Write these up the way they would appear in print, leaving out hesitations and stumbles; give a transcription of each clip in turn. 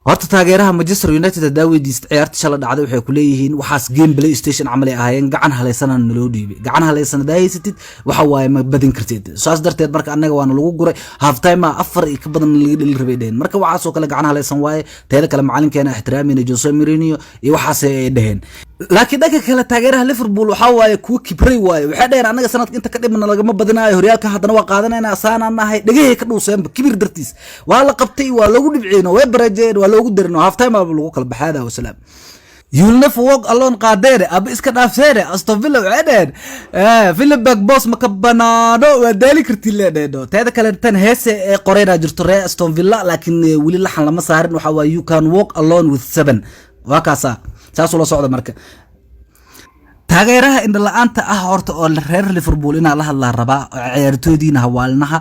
Horta taageeraha Manchester United haddaa weydiista ciyaarta shala dhacday, waxay ku leeyihiin waxaas game PlayStation camal ay ahaayeen, gacan halaysanana naloo dhiibay. Gacan halaysan haddaa haysatid, waxa waaye ma badin kartid. Saas darteed marka annaga waana lagu guray, half time afar iyo ka badan laga dheli rabay dheheen. Marka waxaasoo kale gacan halaysan waaye. Teeda kale macalinkeena ixtiraamayna Jose Mourinho iyo waxaas ay dheheen. Laakiin dhanka kale taageeraha Liverpool waxaa waaye kuwa kibray waaye. Waxay dheheen annaga sanadka inta ka dhimana lagama badinaayo horyaalka, haddana waa qaadanayna, asaanaan nahay. Dhegahey ka dhuuseenba kibir dartiis. Waa la qabtay, waa loogu dhibceen, way bareejeen, waa loogu darin, half time aa lagu kala baxaada. Wasalaam. "You'll never walk alone" qaadeene aba iska dhaafseene. Aston Villa waxay dheheen Philipp boss ma ka banaano, waa daali kartiin leedheeno. Teeda kale tan heese ee qoreynaa jirto reer Aston Villa, laakiin weli laxan lama saarin. Waxaa waaye "You can walk alone with seven". Waa kaasa, saasuu la socda. Marka taageeraha indhala-aanta ah horta oo reer Liverpool inaa la hadlaa rabaa, ciyaartoydiina hawaalinaha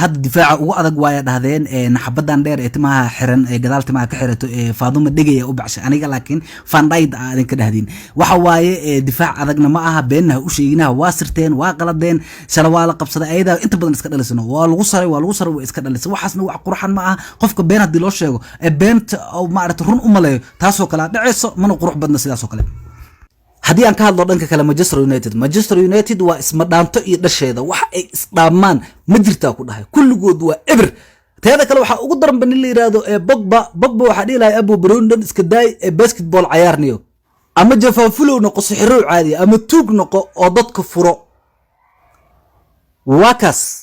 hadda difaaca ugu adag waaya dhahdeen. Xabadan dheer ee timaha xiran ee gadaal timaha ka xirato ee Faaduma Dhegaya u bacshay aniga, laakiin Van Dijk aa idinka dhahdeen. Waxa waaye difaac adagna ma aha, beenna ha u sheeginaha. Waa sirteen, waa qaladeen. Shala waa la qabsaday, ayadaa inta badan iska dhalisano. Waa lagu saray, waa lagu saray, waa iska dhalisay. Waxaasna wax qurxan ma aha. Qofka been haddii loo sheego ee beenta maarata run u maleeyo, taasoo kale dhaceyso, mana qurux badna. Sidaasoo kale haddii aan ka hadlo dhanka kale Manchester United, Manchester United waa isma dhaanto iyo dhasheeda. Wax ay isdhaamaan ma jirtaa ku dhahay, kulligood waa eber. Teeda kale waxaa ugu daranba nin la yiraahdo ee Pogba. Pogba waxaa dhihi lahay, abu barooni dhan iska daay ee basketball cayaarniyo, ama jafaafulow noqo, sixirow caadiya, ama tuug noqo oo dadka furo. Waa kaas.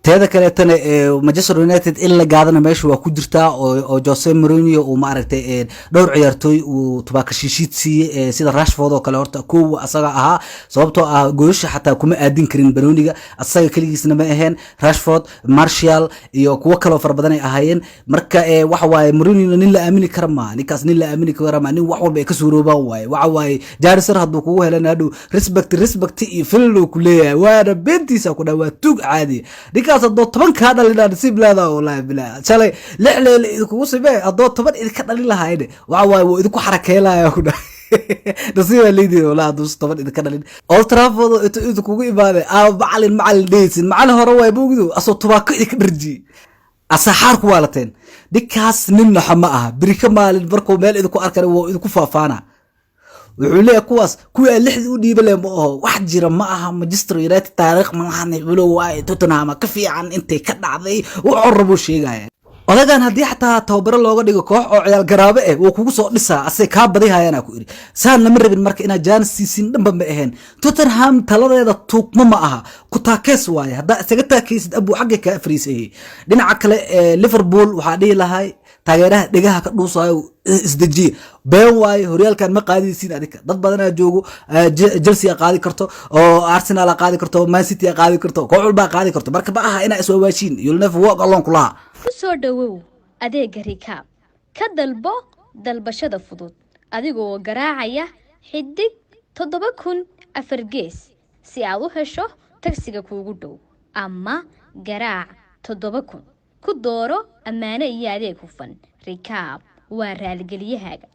Teeda kaleetana Manchester United in la gaadana meesha waa ku jirtaa, oo Jose Mourinho uu maaragtay dhowr ciyaartooy uu tubaakashiishiid siiyey, sida Rashford oo kale. Horta kow asaga ahaa, sababtoo ah goolasha xataa kuma aadin karin banooniga asaga keligiisna ma aheen. Rashford, Martial iyo kuwo kaloo fara badan ay ahaayeen. Marka waxa waaye Mourinho nin la aamini kara maa, ninkaas nin la aamini kara maa, nin wax walba ay ka suuroobaan waaye. Waxa waaye jaarisar hadduu kugu helan hadhow respect, respect iyo filil uu ku leeyahay, waana beentiisa ku dhaa, waa tuug caadi ninkaas. Haddoo 10 kaa dhalinaa nasiib leedaa, wallahi bilaa. Shalay lix leele idinkugu simee, haddoo 10 idinka dhalin lahayne, waxa waaye wuu idinku xarakeelaya ku dhahay. Nasiibaa leediin wallahi hadduu 10 idinka dhalin. Old Trafford intuu idinkugu imaaday aa macalin macalin dhehaysin, macalin hore waay bogdu, asoo tubaako idinka dharjiyey, asaxaar ku waalateen. Ninkaas nin naxa ma aha. Berika maalin markuu meel idinku arkana wuu idinku faafaana. Wuxuu leeyahay kuwaas kuwii aan lixdii u dhiiba leh ma aho. Wax jira ma aha. Manchester United taariikh malahan culo waaye, Tottenham ka fiican intay ka dhacday, wuxuu rabuu sheegaya odagan. Haddii xataa tababaro looga dhigo koox oo ciyaal garaabe eh, wuu kugu soo dhisaa, asay kaa badihayana ku iri. Saan lama rabin. Marka inaad chance siisin dhanba ma aheen. Tottenham taladeeda tuugmo ma aha, kutaakees waaye. Haddaa isaga taakeysid abuu xagga kaa fariisayay. Dhinaca kale Liverpool waxaa dhihi lahay taageeraha dhegaha ka dhuusayo, isdejiye, been waaye. Horyaalkan ma qaadaysiin adika. Dad badanaa joogo, Chelsea a qaadi karto, oo Arsenal a qaadi karto, Man City a qaadi karto, koox walba a qaadi karto. Marka ma aha inaa iswaawaashiin. "You'll never walk alone" kulaha. Ku soo dhowow adeega Rikaab. Ka dalbo dalbashada fudud adigoo garaacaya *7004# si aad u hesho tagsiga kuugu dhow, ama garaac 7000. Ku dooro ammaano iyo adeeg hufan. Rikaab waa raaligelyahaaga.